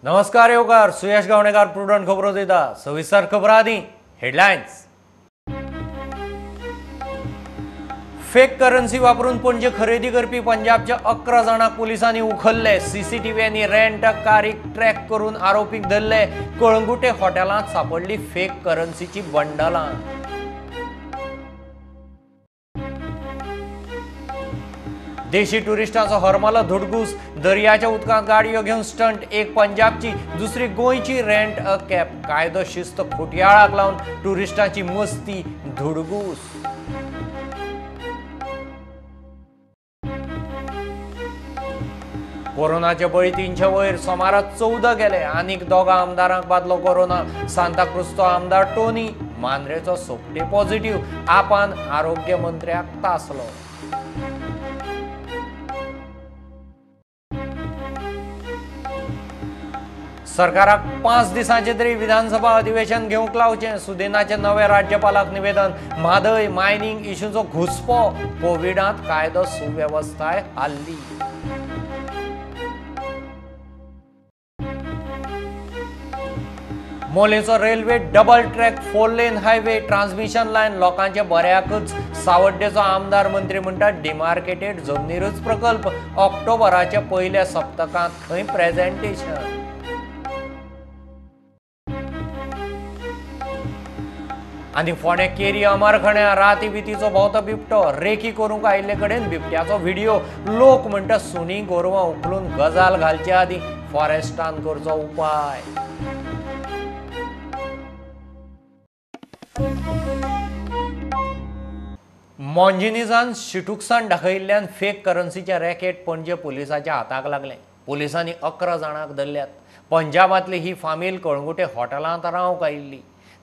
नमस्कार येवकार, सुयश गावणेकार प्रुडंट खबरो दिता. सविस्तर खबरां आदी हेडलायन्स. फेक करन्सी वापरून पणजे खरेदी करपी पंजाबच्या 11 जाणांक पुलिसांनी उखल्ले. सीसीटीव्ही आनी रेंट कारीक ट्रॅक करून आरोपीक धरले. कळंगुटे हॉटेलांत सापडली फेक करन्सीची बंडलां. देशी टुरिस्टांचो हरमला धुडगूस, दर्याच्या उदकांत गाडयो घेवन स्टंट. एक पंजाबची, दुसरी गोंयची रेंट अ कॅब. कायदो शिस्त खुटयाळाक लावन टुरिस्टांची मस्ती, धुडगूस. कोरोनाचे बळी 300 वयर, सोमारा 14 गेले. आनीक 2 आमदारांक बादलो कोरोना. सांताक्रुजचो आमदार टोनी, मांद्रेचो सोपटे पॉझिटिव्ह. आपान आरोग्य मंत्र्याक तासलो. सरकाराक 5 दिसांचे तरी विधानसभा अधिवेशन घेवंक लावचें, सुदिनाचे नवे राज्यपालाक निवेदन. म्हादय मायनिंग इशूचो घुसपो, कोविडांत कायदो सुवेवस्थाय हाल्ली. मोलेचो railway double track, 4 lane highway, transmission line लोकांचे बऱ्याकच. सावड्डेचो आमदार मंत्री म्हणटात डिमार्केटेड जमनीरच प्रकल्प. ऑक्टोबराच्या पयल्या सप्तकांत खंय प्रेझेंटेशन. आनी फोंडें केरी अमरखण्या राती बितीचो भोंवतो बिबटो. रेकी करूंक आयिल्ले कडेन बिबट्याचो व्हिडियो. लोक म्हणटा सुणी गोरवां उखलून गजाल घालचे आदीं फॉरेस्टान करचो उपाय. मोंजिनीजान शिटूकसाण दाखयिल्ल्यान फेक करन्सीचें रॅकेट पणजे पुलिसाच्या हाताक लागलें. पुलिसांनी 11 जाणांक धरल्यात. पंजाबांतली ही फामील कळंगुटे हॉटेलांत रावंक आयिल्ली.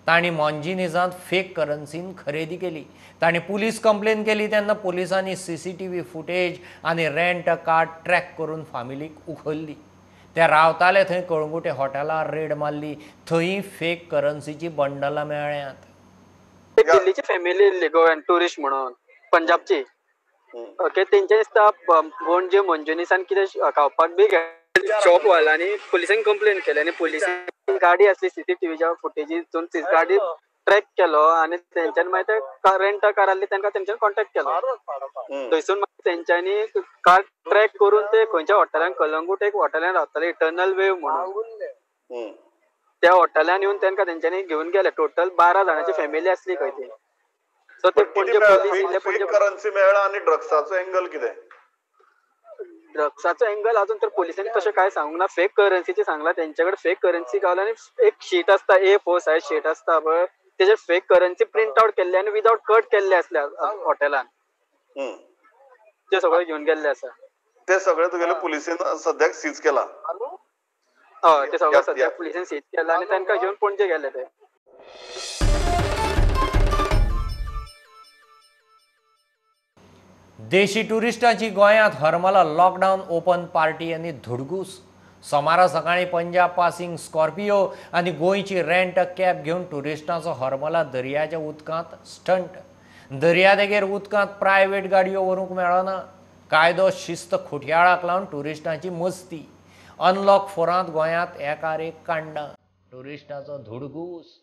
तांणी मोंजिनीजांत फेक करन्सीन खरेदी केली. तांणी पुलीस कंप्लेन केली तेन्ना पुलिसांनी सीसीटीव्ही फुटेज आनी रेंट कार्ड ट्रॅक करून फामिलीक उखल्ली. ते रावताले थंय कळंगुटे हॉटेलार रेड मारली. थंय फेक करन्सीची बंडलां मेळ्ळ्यांत. दिल्लीची फॅमिली येयल्ली गोव्यान टुरिस्ट म्हणून, पंजाबची. ओके, तेंच्या दिसता पणजे मोंजिनीसान कितें खावपाक बी शॉप वाल्यांनी पुलिसांक कंप्लेन केली आनी पुलिसांनी गाडी आसली सीसीटीव्हीच्या फुटेजीतून गाडी ट्रॅक केलो आनी तेंच्यानी मागीर ते रेंट कार आसली तांकां तेंच्यानी कॉन्टेक्ट केलो. थंयसून मागीर तेंच्यांनी कार ट्रॅक करून ते खंयच्या हॉटेलान, कलंगूट एक हॉटेलान रावताले, इटर्नल वेव म्हणून, त्या हॉटेलान येवन तांकां तेंच्यांनी घेवन गेले. टोटल 12 जाणांची फॅमिली आसली खंय ती. सो ते पणजे पुलीस करन्सी मेळ्ळा. आनी ड्रग्साचो एंगल कितें? ड्रग्साचो एंगल अजून तर पोलिसांनी तशें कांय सांगूंक ना. फेक करन्सीचे सांगला, तेंचे कडेन फेक करन्सी गावला आनी एक शीट आसता, A4 size sheet आसता पळय, तेजेर फेक करन्सी प्रिंट आवट केल्ले आनी विदावट कट केल्ले आसले हॉटेलान. ते सगळे घेवन गेल्ले आसा. ते सगळे तुगेले पुलिसेन सद्याक सीज केला. हय, ते सगळे सद्याक पुलिसेन सीज केला आनी तांकां घेवन पणजे गेले ते. देशी टुरिस्टांची गोंयांत हरमला लॉकडावन ओपन पार्टी आनी धुडगूस. सोमारा सकाळीं पंजाब पासिंग स्कॉर्पियो आनी गोंयची रेंट कॅब घेवन टुरिस्टांचो हरमला दर्याच्या उदकांत स्टंट. दर्यादेगेर उदकांत प्रायव्हेट गाडयो व्हरूंक मेळना. कायदो शिस्त खुटयाळाक लावन टुरिस्टांची मस्ती. अनलॉक 4 गोंयांत एकार एक कांडां. टुरिस्टांचो धुडगूस.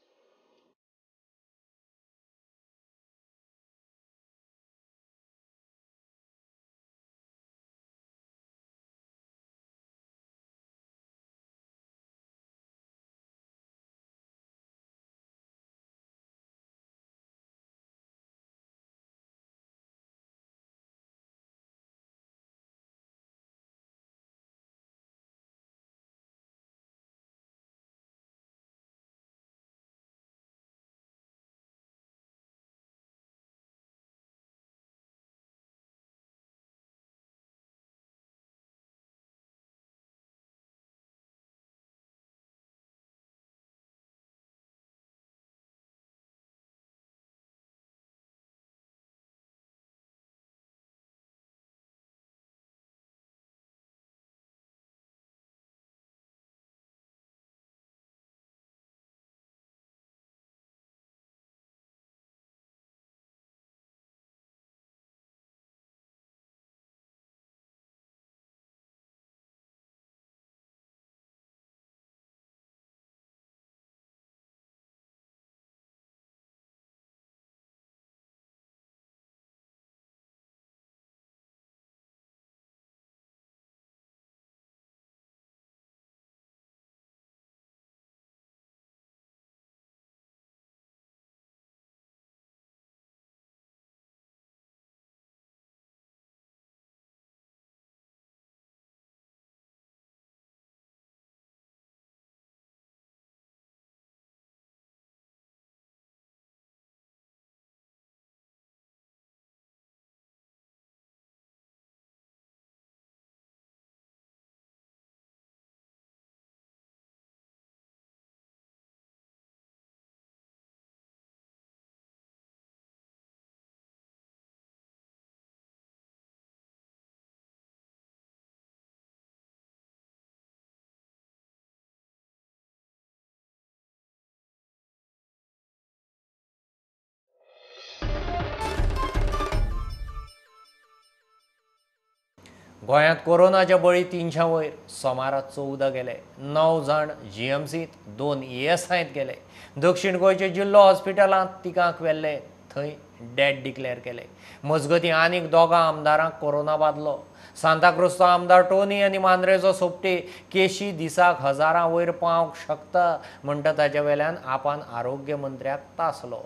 गोंयांत कोरोनाच्या बळी 300 वयर, सोमारा 14 गेले, 9 जाण जीएमसीत, 2 ईएसआयत गेले. दक्षिण गोंयच्या जिल्लो हॉस्पिटलांत तिगांक व्हेल्ले, थंय डेड डिक्लेअर केले. मजगतीं आनीक 2 आमदारांक कोरोना बादलो. सांताक्रूजचो आमदार टोनी आनी मांद्रेचो सोपटे केशी दिसाक हजारां वयर पावंक शकता म्हणटा ताच्या वेल्यान आपान आरोग्य मंत्र्याक तासलो.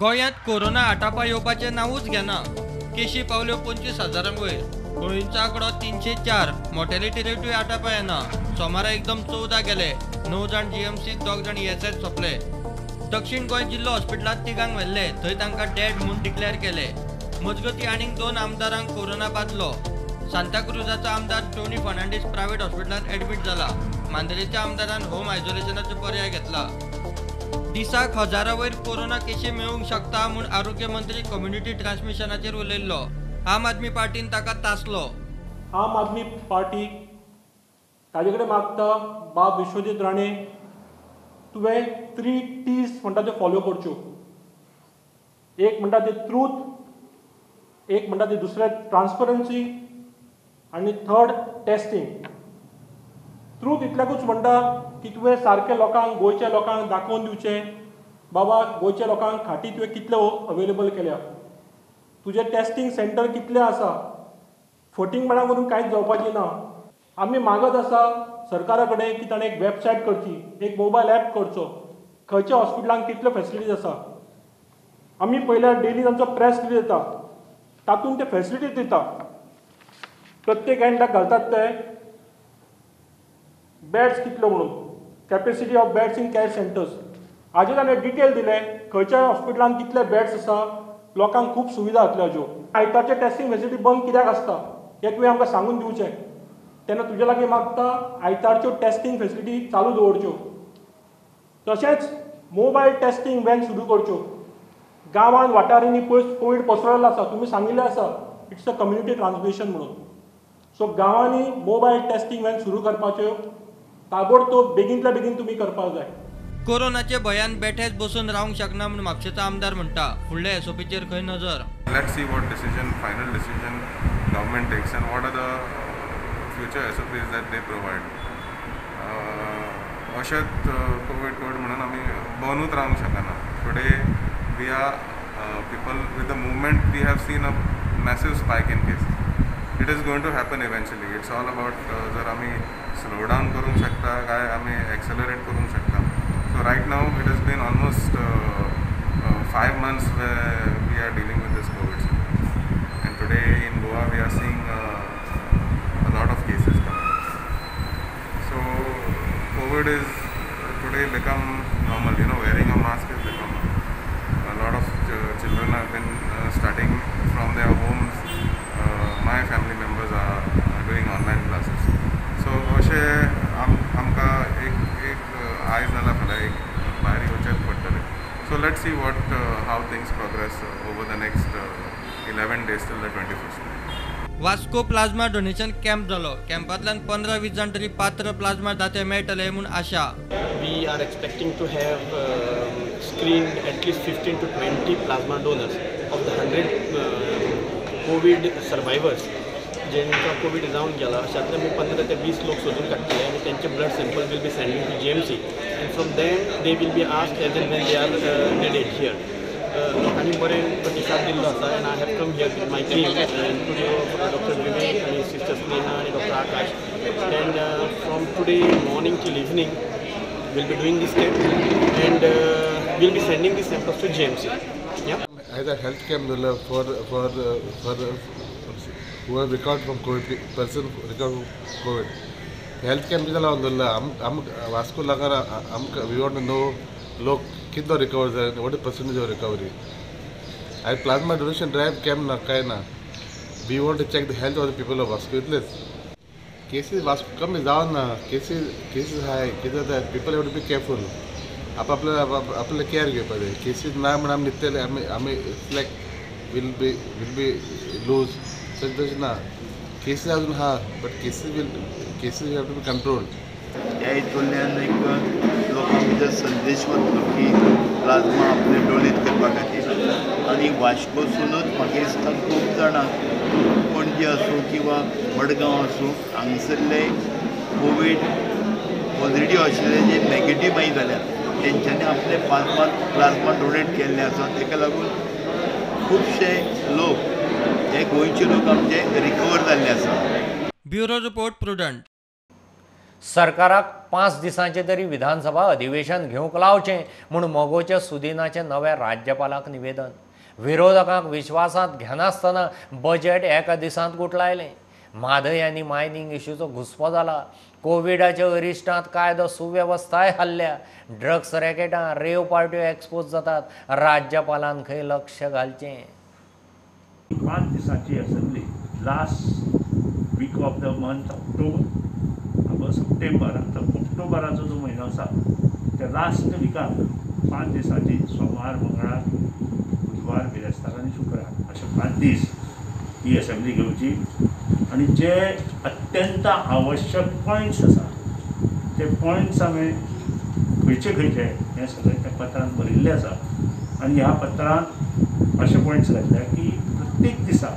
गोंयांत कोरोना आटापा येवपाचें नांवूच घेना. केशी पावल्यो 25,000 वयर, बळींचो आंकडो 304, मोर्टेलिटी रेटूय आटापा येना. सोमारा एकदम 14 गेले, 9 जाण जीएमसीत, 2 जाण ईएसआयत सोंपले. दक्षिण गोंय जिल्लो हॉस्पिटलांत तिगांक व्हेल्ले, थंय तांकां डेड म्हूण डिक्लेअर केले. मजगतीं आनीक 2 आमदारांक कोरोना बादलो. सांताक्रुजाचो आमदार टोनी फर्नांडीस प्रायव्हेट हॉस्पिटलांत एडमीट जाला. मांद्रेच्या आमदारान होम आयसोलेशनाचो पर्याय घेतला. दिसाक हजारा वयर कोरोना केशी मेळूंक शकता म्हूण आरोग्य मंत्री कम्युनिटी ट्रान्समिशनाचेर उलयल्लो. आम आदमी पार्टीन ताका तासलो. आम आदमी पार्टी ताजे कडेन मागता, बाब विश्वजीत राणे, तुवें 3 T's म्हणटा त्यो फॉलो करच्यो. एक म्हणटा ते ट्रूथ, एक म्हणटा ते दुसरें ट्रान्सपरन्सी आनी थर्ड टेस्टिंग. ट्रूथ इतल्याकूच म्हणटा की तुवें सारकें लोकांक, गोंयच्या लोकांक दाखोवन दिवचें, बाबा गोंयच्या लोकांक खाटी तुवें कितल्यो अवेलेबल केल्या, तुजें टेस्टिंग सेंटर कितलें आसा. फटींगपणां करून कांयच जावपाचें ना. आमी मागत आसा सरकारा कडेन की ताणें एक वेबसायट करची, एक मोबायल एप करचो, खंयच्या हॉस्पिटलांक कितल्यो फेसिलिटीज आसा. आमी पयल्यार डेली तांचो प्रेस रिलीज येता, तातूंत ते फेसिलिटीज दिता. प्रत्येक एंडाक घालतात ते बेड्स कितल्यो म्हणून, capacity of beds in care centres. हाजेर ताणें डिटेल दिलें खंयच्या हॉस्पिटलांत कितले बेड्स आसा, लोकांक खूब सुविधा जातल्यो हाज्यो. आयतारचे टेस्टिंग फेसिलिटी बंद कित्याक आसता हें तुवें आमकां सांगून दिवचें. तेन्ना तुजे लागीं मागता आयतारच्यो टेस्टिंग फेसिलिटी चालू दवरच्यो. तशेंच मोबायल टेस्टिंग वॅन सुरू करच्यो. गांवांत वाठारांनी पयस कोवीड पसरलेलो आसा, तुमी सांगिल्लें आसा it's a community transmission म्हणून. सो गांवांनी मोबायल टेस्टिंग वॅन सुरू करपाच्यो ताबडतोब, बेगीनतल्या बेगीन तुमी करपाक जाय. कोरोनाचे भंयान बेठेच बसून रावंक शकना म्हूण म्हापशेचो आमदार म्हणटा. फुडल्या एसओपीचेर खंय नजर. Let's see what decision, final decision government takes and what are the future SOPs that they provide. अशेंच कोवीड कोवीड म्हणून आमी बनूच रावंक शकना. Today we are people with the movement, we have seen a massive spike in cases. It is going to happen eventually. It's all about जर आमी slow down करूंक शकता काय आमी एक्सेलरेट करूंक शकता. So right now it has been almost 5 months we are dealing with this COVID situation, and today in Goa we are seeing a lot of cases coming. So COVID is today become normal, you know, wearing a mask has become a lot of children have been studying from their homes. My family members are doing online classes. So अशें आमकां एक एक आयज नाल्यार फाल्यां एक भायर येवचेंच पडटलें. So let's see what how things progress over the next 11 days till the 21st. Vasco plasma donation camp जालो. कॅम्पांतल्यान 15-20 जाण तरी पात्र प्लाझ्मा दाते मेळटले म्हूण आशा. We are expecting to have screened at least 15 to 20 plasma donors of the 100 COVID survivors जेंकां Covid जावन गेला. अशांतले आमी 15 ते 20 लोक सोदून काडटले आनी तेंचे blood sample will be sending to GMC and from then they will be asked as and when they are needed here. लोकांनी बरें प्रतिसाद दिल्लो आसा and I have come here with my team and today doctor Vivek आनी sister Sneha आनी doctor Akash and from today morning till evening we'll be doing this camp and we'll be sending these samples to GMC. Yeah. As a health camp for who have recovered from COVID, person recovered from COVID. Health camp is allowed. Am Vasco lagar am we want to know लोग कितना recover जाए, what is percentage of recovery. I plasma donation drive camp ना काय ना. We want to check the health of the people of Vasco. Itles cases Vasco कम जाओ ना, cases high, cases that people have to be careful. आप आपले care घेवपाक जाय. Cases ना म्हण आमी न्हिदतले, आमी it's like will be loose तशें ना. केसीस अजून आहा, but cases have to be controlled. ह्या हितूंतल्यान एक लोकां भितर संदेश वतलो की प्लाझ्मा आपले डोनेट करपा खातीर. आनी वास्कोसुनूच म्हाका दिसता खूब जाणां पणजे पणजे आसूं किंवा मडगांव आसूं हांगसरले कोवीड पॉझिटिव्ह आशिल्ले जे नेगेटीव मागीर जाल्या तेंच्यांनी आपले प्लाझ्मा डोनेट केल्ले आसा. ताका लागून खुबशे लोक हे गोंयचे लोक आमचे रिकवर जाल्ले आसा. Bureau report, Prudent. सरकाराक 5 दिसांचे तरी विधानसभा अधिवेशन घेवंक लावचें म्हूण मगोच्या सुदिनाचें नव्या राज्यपालाक निवेदन. विरोधकांक विश्वासांत घेनासतना बजेट एका दिसांत गुटलायलें. म्हादय आनी मायनींग इश्यूचो घुस्पो जाला. कोविडाच्या अरिश्टांत कायदो सुवेवस्थाय हल्ल्या. ड्रग्स रॅकेटां, रेव पार्ट्यो एक्सपोज जातात. राज्यपालान खंय लक्ष घालचें. 5 दिसांची assembly last week of the month October, September, आतां ऑक्टोबराचो जो म्हयनो आसा त्या लास्ट विकाक 5 दिसांची सोमार, मंगळार, बुधवार, बिरेस्तार आनी शुक्रार अशे 5 दीस ही असेंब्ली घेवची आनी जे अत्यंत आवश्यक पॉयंट्स आसा ते पॉयंट्स हांवें खंयचे खंयचे हें सगळें त्या पत्रांत बरयिल्लें आसा. आनी ह्या पत्रांत अशे पॉयंट्स घातल्या की प्रत्येक दिसा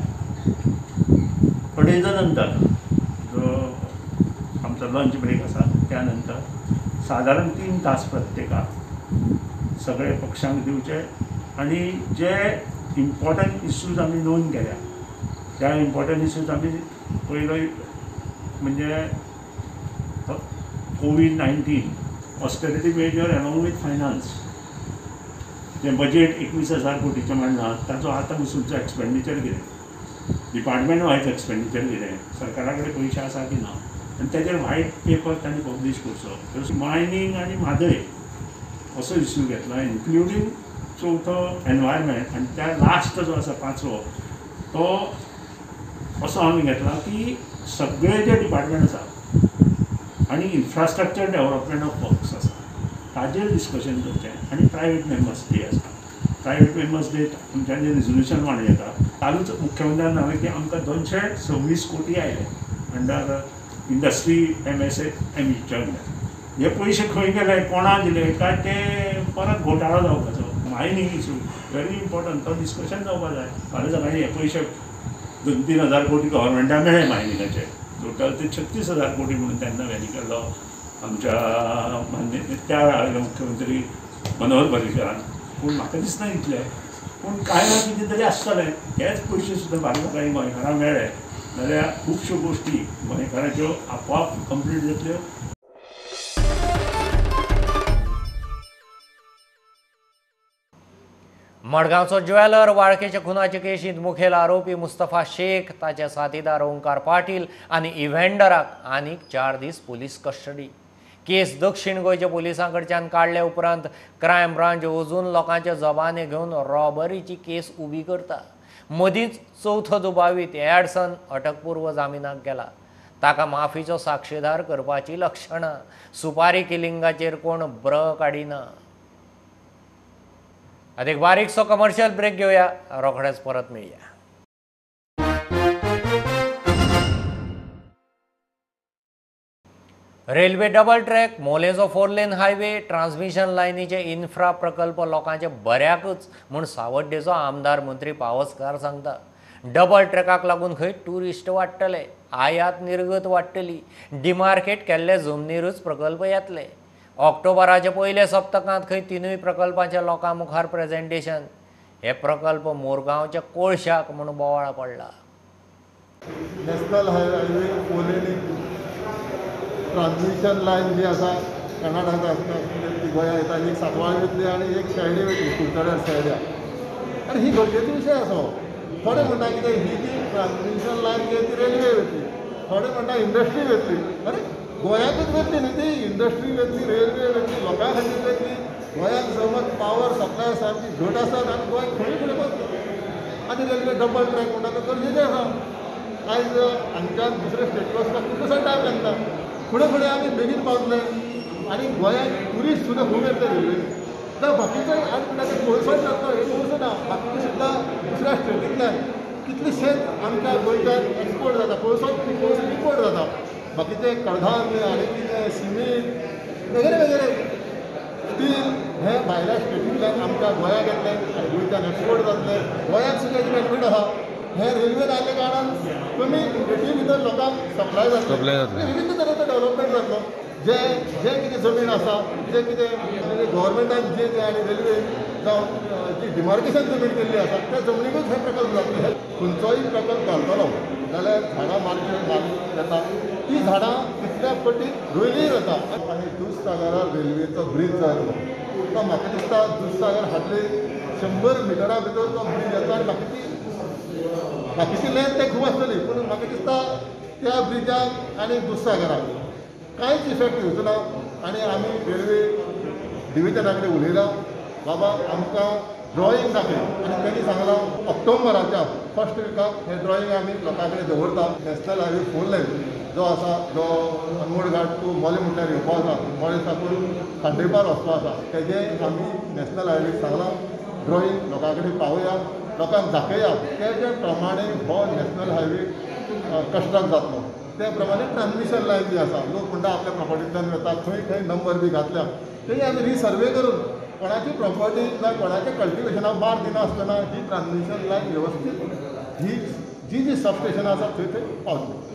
अडेजा नंतर जो आमचो लंच ब्रेक आसा त्या नंतर सादारण 3 तास प्रत्येकाक सगळे पक्षांक दिवचे आनी जे इम्पॉर्टंट इश्यूज आमी नोंद केल्या त्या इम्पॉर्टंट इश्यूज आमी पयलो म्हणजे COVID-19 austerity measure along with finance, जें बजेट 21,000 कोटीचें मांडलां ताचो आतां पसूनचो एक्सपेंडिचर कितें, डिपार्टमेंट वायज एक्सपेंडिचर कितें, सरकारा कडेन पयशे आसा की ना, आनी ताचेर व्हायट पेपर तांणी पब्लीश करचो. मायनींग आनी म्हादय असो इश्यू घेतला, इन्क्लुडींग चवथो एनवायरमेंट आनी त्या लास्ट जो आसा 5वो तो असो आमी घेतला की सगळे जे डिपार्टमेंट आसा आनी इन्फ्रास्ट्रक्चर डेवलपमेंट ऑफ वर्क्स आसा ताजेर डिस्कशन करचें. आनी प्रायवेट मेंबर्स डे आसा, प्रायवेट मेंबर्स डे तुमच्यांनी रिजोल्युशन मांडूं येता. कालूच मुख्यमंत्र्यान सांगलें की आमकां 226 कोटी आयले अंडर इंडस्ट्री MSMEच्या अंडर. हे पयशे खंय गेले, कोणा दिले काय ते परत घोटाळो जावपाचो. मायनींग इशू व्हेरी इम्पॉर्टंट, तो डिस्कशन जावपा जाय. फाल्यां सकाळीं हे पयशे 2-3 हजार कोटी गव्हर्मेंटाक मेळ्ळे मायनिंगाचे, टोटल ते 36,000 कोटी म्हणून तेन्ना व्हॅली केल्लो आमच्या मान्य त्या वेळार मुख्यमंत्री मनोहर पर्रीकरान. पूण म्हाका दिसना इतले, पूण कांय ना कितें तरी आसतलें. हेच पयशे सुद्दां फाल्यां सकाळीं गोंयकारांक मेळ्ळे जाल्यार खुबश्यो गोश्टी गोंयकाराच्यो आपोआप कंप्लीट जातल्यो. मडगांवचो ज्वेलर वाळकेच्या खुनाचे केशींत मुखेल आरोपी मुस्तफा शेख, ताचे साथीदार ओंकार पाटील आनी इव्हेंडराक आनीक 4 दीस पुलीस कस्टडी. केस दक्षिण गोंयच्या पुलिसां कडच्यान काडले उपरांत क्रायम ब्रांच अजून लोकांच्या जबाने घेवन रॉबरीची केस उबी करता. मदींच चवथो दुबावीत एडसन अटकपूर्व जामिनाक गेला. ताका माफीचो साक्षीदार करपाची लक्षणां. सुपारी किलिंगाचेर कोण ब्र काडिना. आतां एक बारीकसो कमर्शियल ब्रेक घेवया, रोखडेच परत मेळया. रेल्वे डबल ट्रॅक, मोलेचो 4 लेन हायवे, ट्रान्समिशन लायनीचे इन्फ्रा प्रकल्प लोकांचे बऱ्याकच म्हूण सावड्डेचो आमदार मंत्री पावसकार सांगता. डबल ट्रॅकाक लागून खंय ट्युरिस्ट वाडटले, आयात निर्गत वाडटली, डिमार्केट केल्ले जमनीरूच प्रकल्प येतले. ऑक्टोबराच्या पयल्या सप्तकांत खंय 3 प्रकल्पांच्या लोकां मुखार प्रेजेंटेशन. हे प्रकल्प मोरगांवच्या कोळशाक म्हूण बोवाळ पडला. नॅशनल हायवे 4 लेनी ट्रान्समिशन लायन जी आसा कर्नाटका ती गोंया येता, एक सातवाळ वयतली आनी एक शेळडे वयतली, कुडचड्यार शेळड्या. आनी ही गरजेचो विशय आसा. थोडे म्हणटा कितें ही जी ट्रान्समिशन लायन जी ती रेल्वे वयतली, थोडे म्हणटा इंडस्ट्री वयतली. अरे गोंयांतूच वयतली न्ही ती इंडस्ट्री वयतली, रेल्वे वयतली, लोकां खातीर वयतली. गोंयांत समज पावर सप्लाय सामकी घट आसा आनी गोंय खंय फुडें वतलें. आनी रेल्वे डबल ट्रॅक म्हणटा तो गरजेचें आसा. आयज हांगच्यान दुसऱ्या स्टेटीक वचपाक कितलोसो टायम लागता, फुडें फुडें आमी बेगीन पावतले आनी गोंयांत ट्युरिस्ट सुद्दां खूब येतले रेल्वेनी. जावं बाकीचे आनी म्हणटा ते कोळसोच जाता हे कोळसो ना, बाकीचे सुद्दां दुसऱ्या स्टेटींतल्यान कितलेशेच आमच्या गोंयच्यान एक्सपोर्ट जाता, कोळसो इम्पोर्ट जाता. बाकीचे कडधान्य आनी कितें सिमेंट वगैरे वगैरे स्टील हे भायल्या स्टेटींतल्यान आमच्या गोंयाक येतले आनी गोंयच्यान एक्सपोर्ट जातले. गोंयांत सुद्दां हेजी बेनिफीट आसा. हे रेल्वेन आयिल्ल्या कारणान कमी रेटी भितर लोकांक सप्लाय जातले, विविध तरेचो डेव्हलपमेंट जातलो. जे जे कितें जमीन आसा, जे कितें गव्हर्मेंटान जे जे आनी रेल्वे जावं जी डिमार्केशन जमीन केल्ली आसा त्या जमनीकूच हे प्रकल्प जातले. हे खंयचोय प्रकल्प घालतलो जाल्यार झाडां मारची मारून येता, ती झाडां तितल्या पटीन रोयलीय वता. आनी दुधसागरार रेल्वेचो ब्रीज जालो तो म्हाका दिसता दुधसागर हाडले 100 मिटरा भितर तो ब्रीज येता आनी बाकीची लेंथ ते खूब आसतली, पूण म्हाका दिसता त्या ब्रिजाक आनी दुधसागराक कांयच इफेक्ट येवचो ना. आनी आमी रेल्वे डिविजना कडेन उलयला, बाबा आमकां ड्रॉईंग दाखय, आनी तेणी सांगलां ऑक्टोबराच्या फर्स्ट विकाक हें ड्रॉईंग आमी लोकां कडेन दवरता. नॅशनल हायवे 4 लेन जो आसा, जो अनमोड घाट टू मोलें म्हटल्यार येवपा आसा, मोलें साकून खांडेपार वचपा आसा, तेजें आमी नॅशनल हायवेक सांगलां ड्रॉईंग लोकां कडेन पावया, लोकांक दाखया. तेजे प्रमाणे हो नॅशनल हायवे कस्टम जातलो. त्या प्रमाणे ट्रान्समिशन लायन जी आसा, लोक म्हणटा आपल्या प्रॉपर्टींतल्यान वता, खंय खंय नंबर बी घातल्या, तेणी आमी रिसर्वे करून कोणाची प्रॉपर्टी जावं कोणाच्या कल्टिवेशनाक मार दिनासतना ही ट्रान्समिशन लायन वेवस्थीत ही जी जी सबस्टेशनां आसा थंय थंय पावतली.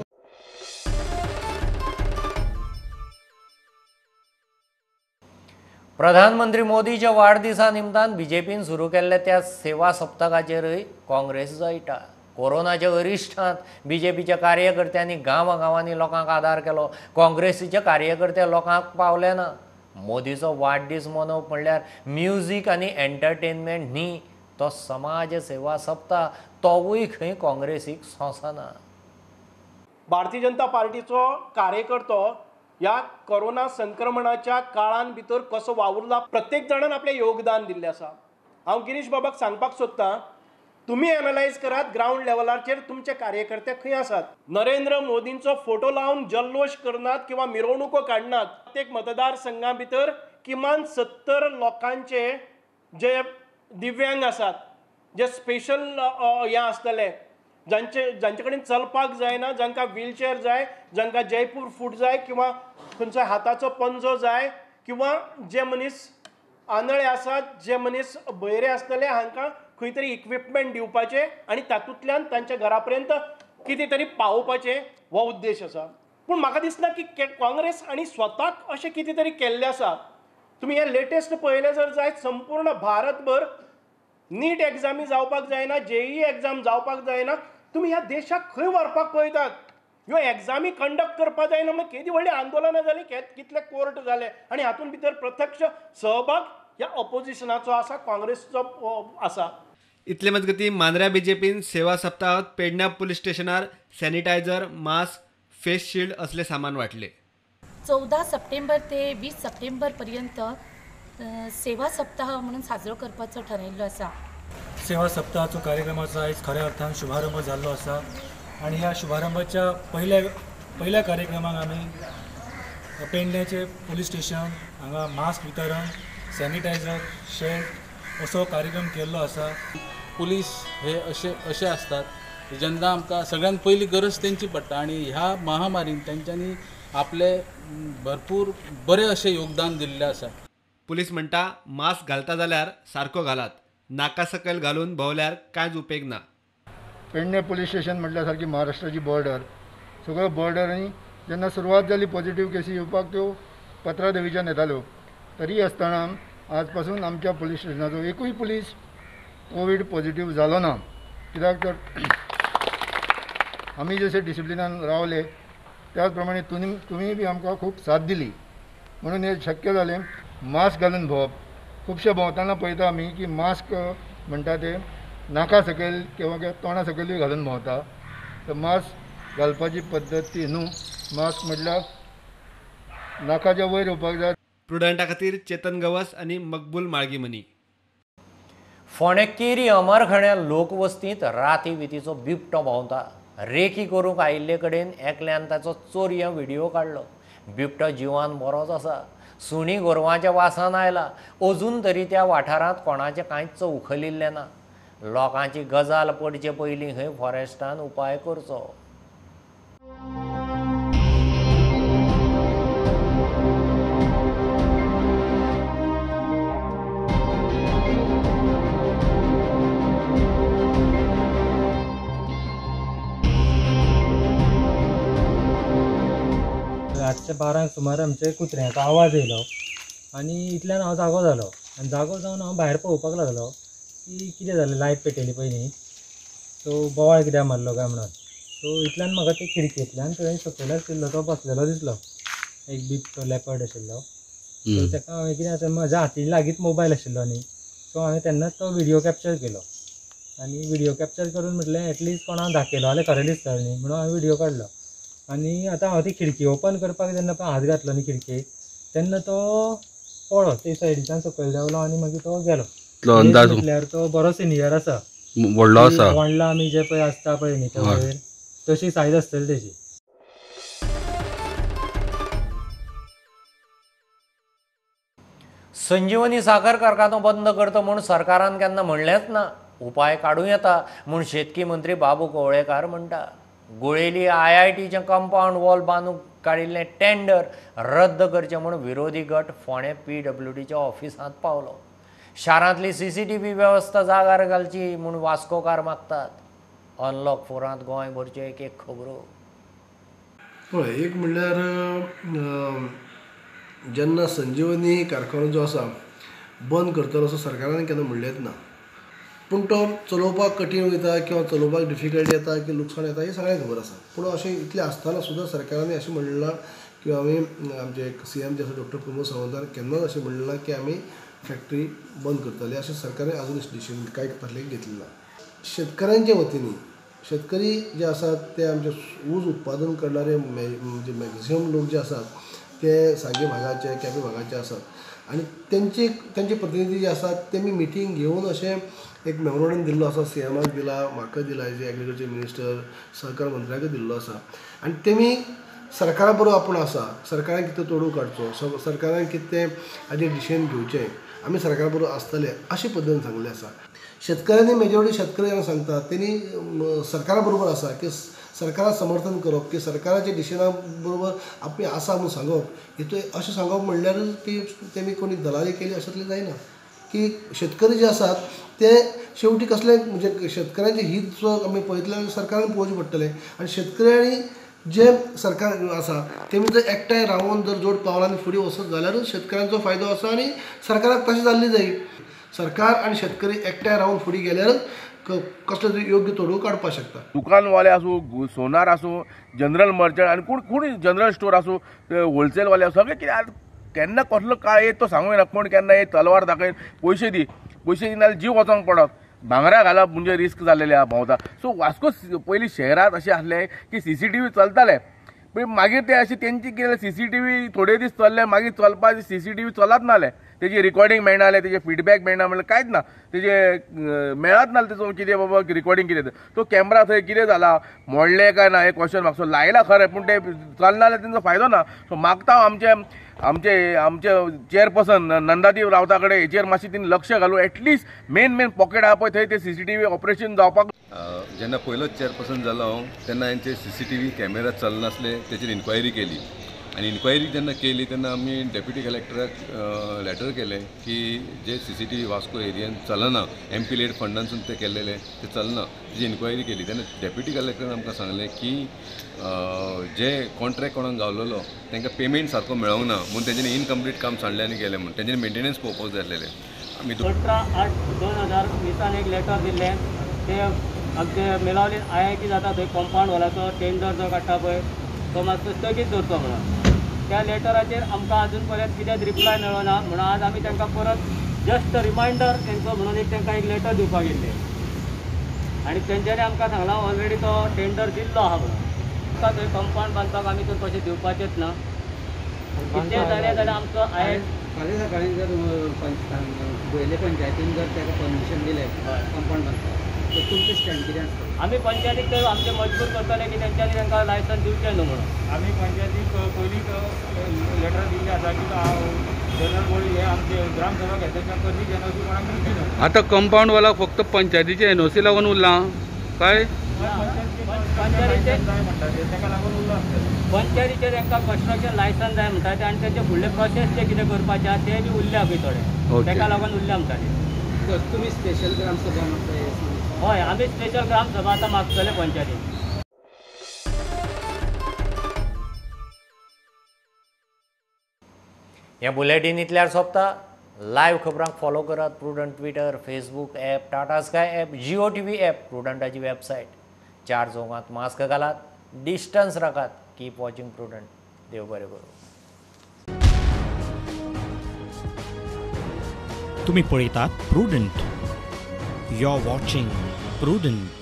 प्रधानमंत्री मोदीच्या वाडदिसा निमतान बीजेपीन सुरू केल्ल्या त्या सेवा सप्तकाचेरय काँग्रेस जळटा. कोरोनाच्या अरिश्टांत बीजेपीच्या कार्यकर्त्यांनी गांवागांवांनी लोकांक आदार केलो, काँग्रेसीचे कार्यकर्ते लोकांक पावले ना. मोदीचो वाडदीस मनोवप म्हणल्यार म्युजीक आनी एंटरटेनमेंट न्ही, तो समाज सेवा सप्ताह, तोवूय खंय काँग्रेसीक सोंसना. भारतीय जनता पार्टीचो कार्यकर्तो ह्या कोरोना संक्रमणाच्या काळान भितर कसो वावुरला, प्रत्येक जाणान आपलें योगदान दिल्लें आसा. हांव गिरीश बाबाक सांगपाक सोदतां, तुमी एनालायज करात ग्रावंड लेवलाचेर तुमचे कार्यकर्ते खंय आसात. नरेंद्र मोदींचो फोटो लावन जल्लोश करनात किंवा मिरवणुको काडनात. प्रत्येक मतदारसंघा भितर किमान 70 लोकांचे जे दिव्यांग आसात, जे स्पेशल हें आसतले, जांचे जांचे कडेन चलपाक जायना, जांकां व्हीलचेअर जाय, जांकां जयपूर फूट जाय किंवा खंयचो हाताचो पंजो जाय, किंवा जे मनीस आंधळे आसात, जे मनीस बहिरे आसतले, हांकां खंय तरी इक्विपमेंट दिवपाचें आनी तातूंतल्यान तांच्या घरा पर्यंत कितें तरी पावोवपाचें हो उद्देश आसा. पूण म्हाका दिसना की काँग्रेस आनी स्वताक अशें कितें तरी केल्लें आसा. तुमी हें लेटेस्ट पळयलें जर जायत, संपूर्ण भारतभर नीट एग्जामी जावपाक जायना, जेई एग्जाम जावपाक जायना. तुमी ह्या देशाक खंय व्हरपाक पळयतात? ह्यो एग्जामी कंडक्ट करपाक जायना म्हणून केदी व्हडलीं आंदोलनां जालीं, कितले कोर्ट जाले, आनी हातूंत भितर प्रत्यक्ष सहभाग ह्या ऑपोजिशनाचो आसा, काँग्रेसचो आसा. इतले मजगती मांद्र्या बीजेपीन सेवा सप्ताहात पेडण्या पुलीस स्टेशनार सॅनिटायझर, मास्क, फेस शिल्ड असले सामान वाटले. 14 सप्टेंबर ते 20 सप्टेंबर पर्यंत सेवा सप्ताह म्हणून साजरो करपाचो ठरयल्लो आसा. सेवा सप्ताहाचो कार्यक्रमाचो आयज खऱ्या अर्थान शुभारंभ जाल्लो आसा आनी ह्या शुभारंभाच्या पहिल्या कार्यक्रमाक आमी पेडण्याचे पुलीस स्टेशन हांगा मास्क वितरण, सॅनिटायझर, शर्ट असो कार्यक्रम केल्लो आसा. पुलीस हे अशे अशे आसतात जेन्ना आमकां सगळ्यांत पयली गरज तेंची पडटा आनी ह्या महामारीन तेंच्यांनी आपले भरपूर बरें अशें योगदान दिल्लें आसा. पुलीस म्हणटा मास्क घालता जाल्यार सारको घालात, नाका सकयल घालून भोंवल्यार कांयच उपेग ना. पेडणे पुलीस स्टेशन म्हटल्यार सारकी महाराष्ट्राची बॉर्डर, सगळ्यो बॉर्डरांनी जेन्ना सुरवात जाली पॉझिटिव्ह केसी येवपाक त्यो पत्रादेवीच्यान येताल्यो, तरी आसतना आज पासून आमच्या पुलीस स्टेशनाचो एकूय पुलीस कोवीड पॉझिटिव्ह जालो ना. कित्याक तर आमी जशे डिसिप्लिनान रावले त्याच प्रमाणे तुमी बी आमकां खूब साथ दिली म्हणून हें शक्य जालें. मास्क घालून भोंवप, खुबशे भोंवतना पळयता आमी की मास्क म्हणटा ते नाका सकयल किंवा तोंडा सकयलूय घालून भोंवता. तर मास्क घालपाची पद्दत ती न्हू, मास्क म्हटल्यार नाकाच्या वयर येवपाक जाय. प्रुडंटा खातीर चेतन गवस आनी मकबूल माळगीमनी. फोंडें केरी अमरखण्या लोकवस्तींत राती वितीचो बिबटो भोंवता. रेकी करूंक आयिल्ले कडेन एकल्यान ताचो चोरयां व्हिडियो काडलो. बिबटो जिवान बरोच आसा, सुणी गोरवांच्या वासान आयला. अजून तरी त्या वाठारांत कोणाचें कांयच उखलिल्लें ना. लोकांची गजाल पडचे पयलीं खंय फॉरेस्टान उपाय करचो. 12:45 सुमार आमचे कुत्र्याचो आवाज येयलो आनी इतल्यान हांव जागो जालो आनी जागो जावन हांव भायर पळोवपाक लागलो की कितें जालें, लायट पेटयली पयलीं, सो बोवाळ कित्याक मारलो काय म्हणून. सो इतल्यान म्हाका ते खिडकेंतल्यान थंय सकयल आशिल्लो तो बसलेलो दिसलो, एक बिबटो लेपर्ड आशिल्लो. सो ताका हांवें कितें आसा, म्हज्या हाती लागींच मोबायल आशिल्लो न्ही, सो हांवें तेन्नाच तो व्हिडियो कॅप्चर केलो आनी व्हिडियो कॅप्चर करून म्हटलें एटलिस्ट कोणाक दाखयलो जाल्यार खरें दिसतलें न्ही म्हणून हांवें व्हिडियो काडलो. आनी आतां हांव ती खिडकी ओपन करपाक जेन्ना पळय हात घातलो न्ही खिडकेक, तेन्ना तो पळ्ळो ते सायडीच्यान सकयल देंवलो आनी मागीर तो गेलो. म्हटल्यार तो बरो सिनियर आसा, व्हडलो आसा, व्हडलो आमी जे पळय आसता पळय न्ही ते वयर, तशी सायज आसतली तेजी. संजीवनी साखर कारखानो बंद करता म्हूण सरकारान केन्ना म्हणलेंच ना, उपाय काडूं येता म्हूण शेतकी मंत्री बाबू कवळेकार म्हणटा. गोळेली IITचें कंपावंड वॉल बांदूंक काडिल्लें टेंडर रद्द करचें म्हूण विरोधी गट फोंडें PWDच्या ऑफिसांत पावलो. शारांतली CCTV वेवस्था जागार घालची म्हूण वास्कोकार मागतात. अनलॉक 4 गोंयभरच्यो एक एक खबरो. पळय, एक म्हणल्यार जेन्ना संजीवनी कारखानो जो आसा बंद करतलो असो सरकारान केन्ना म्हणलेंच ना, पूण तो चलोवपाक कठीण वयता किंवा चलोवपाक डिफिकल्टी येता की लुकसाण येता हें सगळ्यांक खबर आसा. पूण अशें इतलें आसतना सुद्दां सरकारान अशें म्हणलां किंवा आमी आमचे CM जे आसा डॉक्टर प्रमोद सावंतान केन्नाच अशें म्हणलां की आमी फॅक्टरी बंद करतले अशें सरकारान अजून डिसिजन कांय तसलें घेतलें ना. शेतकऱ्यांच्या वतीन शेतकरी जे आसात ते आमचे ऊस उत्पादन करणारे म्हणजे मॅक्झिमम लोक जे आसात ते सांगे भागाचे, केपें भागाचे आसात आनी तेंचे तेंचे प्रतिनिधी जे आसात तेमी मिटींग घेवन अशें एक मेमोरंडम दिल्लो आसा, CMाक दिला, म्हाका दिला, एज एग्रीकल्चर मिनिस्टर, सहकार मंत्र्याक दिल्लो आसा आनी तेमी सरकारा बरोबर आपूण आसा, सरकारान कितें तोडू काडचो, सरकारान कितें हाजेर डिसिजन घेवचें, आमी सरकारा बरोबर आसतले अशे पद्दतीन सांगलें आसा. शेतकऱ्यांनी मेजॉरिटी शेतकरी जेन्ना सांगता तेणी सरकारा बरोबर आसा की सरकाराक समर्थन करप, की सरकाराच्या डिसिजना बरोबर आमी आसा म्हूण सांगप, हितून अशें सांगप म्हणल्यारूच की तेमी कोणी दलाली केली अशेंतलें जायना. की शेतकरी जे आसात ते शेवटी कसले म्हणजे शेतकऱ्यांचे हीत जो आमी पळयतले जाल्यार सरकारान पळोवचें पडटलें आनी शेतकऱ्यांनी जे सरकार आसा तेमी जर एकठांय रावन जर जोड पावलांनी फुडें वचत जाल्यारूच शेतकऱ्यांचो फायदो आसा आनी सरकाराक तशें जाल्लें जाय. सरकार आनी शेतकरी एकठांय रावन फुडें गेल्यारच कसले तरी योग्य तोडू काडपाक शकता. दुकानवाले आसूं, सोनार आसूं, जनरल मर्चंट आनी कोण कोण जनरल स्टोर आसूं, होलसेलवाले आसूं, सगळे कितें केन्ना कसलो काळ येत तो सांगूं येना. कोण केन्ना येत तलवार दाखयत पयशे दी, पयशे दिना जाल्यार जीव वचोंक पडत, भांगरा घालप म्हणजे रिस्क जाल्लेले आहा भोंवता. सो वास्को पयलीं शहरांत अशें आसलें की CCTV चलताले, पूण मागीर ते अशें तेंची कितें CCTV थोडे दीस चल्ले, मागीर चलपाक CCTV चलत नासले, तेजी रिकॉर्डिंग मेळना जालें, तेजें फिडबॅक मेळना, म्हणल्यार कांयच ना, तेजें मेळत ना तेजो कितें बाबा रिकॉर्डिंग कितें, तो कॅमरा थंय कितें जाला मोडलें काय ना हें क्वेश्चन मागसो लायला खरें, पूण तें चलना जाल्यार तेंचो फायदो ना. सो मागता हांव आमचे आमचे आमचे चेअरपर्सन नंदादीप रावता कडेन हेचेर मातशें तिणें लक्ष घालून एटलिस्ट मेन मेन पॉकेट आहा पळय थंय ते CCTV operation जावपाक. जेन्ना पयलोच चेअरपर्सन जालो हांव तेन्ना हेंचे CCTV camera चलनासले तेचेर इन्क्वायरी केली आनी इन्क्वायरी जेन्ना केली तेन्ना आमी डेप्युटी कलेक्टराक लेटर केलें की जे CCTV Vasco एरियान चलना, MP lead फंडांसून ते केल्लेले ते चलना, तेजी इन्क्वायरी केली तेन्ना डेप्युटी कलेक्टरान आमकां सांगलें की जे कॉन्ट्रॅक्ट कोणाक गावलेलो तांकां पेमेंट सारको मेळोंक ना म्हूण तेंच्यांनी इनकम्प्लीट काम सांडलें आनी गेलें म्हूण तेंच्यांनी मेंटेनन्स पळोवपाक जाय आसलेलें. आमी 18/8/2020 एक लेटर दिल्लें, ते आमचे मेलावली IIT जाता थंय कंपावंड वॉलाचो टेंडर जो काडटा पळय तो मातसो स्थगीत दवरचो म्हणून. त्या लेटराचेर आमकां अजून पर्यंत कितेंच रिप्लाय मेळ्ळो ना, म्हणून आज आमी तांकां परत जस्ट रिमायंडर तेंचो म्हणून एक तांकां एक लेटर दिवपाक येयल्लें आनी तेंच्यांनी आमकां सांगलां ऑलरेडी तो टेंडर दिल्लो आहा म्हणून. आमकां थंय कंपावंड बांदपाक आमी तर कशें दिवपाचेच ना, कितें जालें जाल्यार आमचो IIT फाल्यां सकाळीं जर पयले पंचायतीन जर ताका परमिशन दिलें कंपावंड बांदपाक तर तुमचें स्टँड कितें आसतलें? आमी पंचायतीक तर आमचें मजबूर करतले की तेंच्यांनी तांकां लायसन्स दिवचें न्हू म्हणून. आमी पंचायतीक पयलींच लेटर दिल्लें आसा की जनरल बॉडी हे आमचे ग्रामसभा घेतल्या कधीच NOC कोणाक दिवची न्हू. आतां कंपावंड वाला फक्त पंचायतीचे NOC लागून उरलां काय? पंचायतीचे तांकां कन्स्ट्रक्शन लायसन्स जाय म्हणटा ते आनी तेंचे फुडले प्रोसेस जे कितें करपाचे आहा ते बी उरल्या पळय थोडे, ताका लागून उरल्या म्हणटा ते. तुमी स्पेशल ग्रामसभा मागता? हय, आमी स्पेशल ग्रामसभा आतां मागतले पंचायतीन. हें बुलेटीन इतल्यार सोंपता. लायव्ह खबरांक फॉलो करात Prudent Twitter, Facebook app, Tata Sky app, Jio TV app, प्रुडंटाची website. चार चौगांत मास्क घालात, डिस्टन्स राखात. Keep watching Prudent. देव बरें करूं. तुम्ही पळयतात Prudent. You are watching Prudent.